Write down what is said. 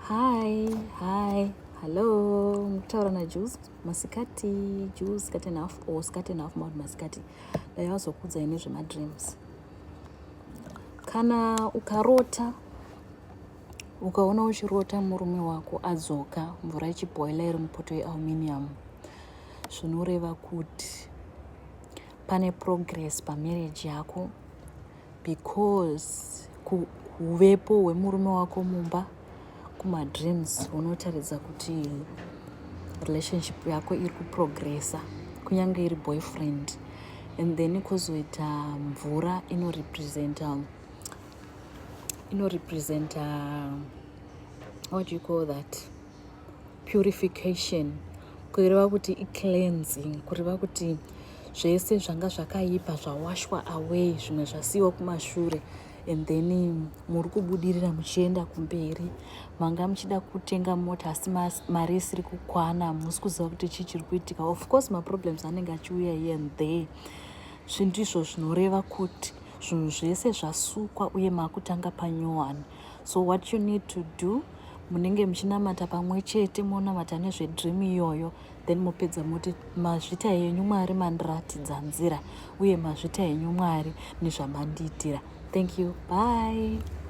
Hi, hi, hello. Mukutaura naJules masikati, Jules cut enough or cut enough maud masikati. Dai vazokuudzai nezvemadreams. Kana ukarota ukaona uchirota murume wako adzoka mvura ichibhoila iri mupoto yealuminium zvinoreva kuti pane progress pamarriage yako because huvepo hwemurume wako mumba kumadreams hunotaridza kuti relationship yako iri kuprogressa kunyange iri boyfriend. And then kwozoita mvura inorepresenta, what do you call that, purification, kureva kuti icleansing, kureva kuti zvese zvanga zvakaipa zvawashwa away, zvimwe zvasiyiwa kumashure, and then muri kubudirira muchienda kumberi. Manga muchida kutenga mota asi mari isiri kukwana, musi kuziva kuti chii chiri kuitika. Of course maproblems anenge achiuya here and there. Zvindizvo zvinoreva kuti zvinhu zvese zvasukwa uye maakutanga panyowani. So what you need to do, munenge muchinamata pamwe chete, monamata nezvedream iyoyo, then mopedza moti, "Mazvita henyu Mwari, mandiratidza nzira, uye mazvita henyu Mwari nezvamandiitira." Thank you, bye.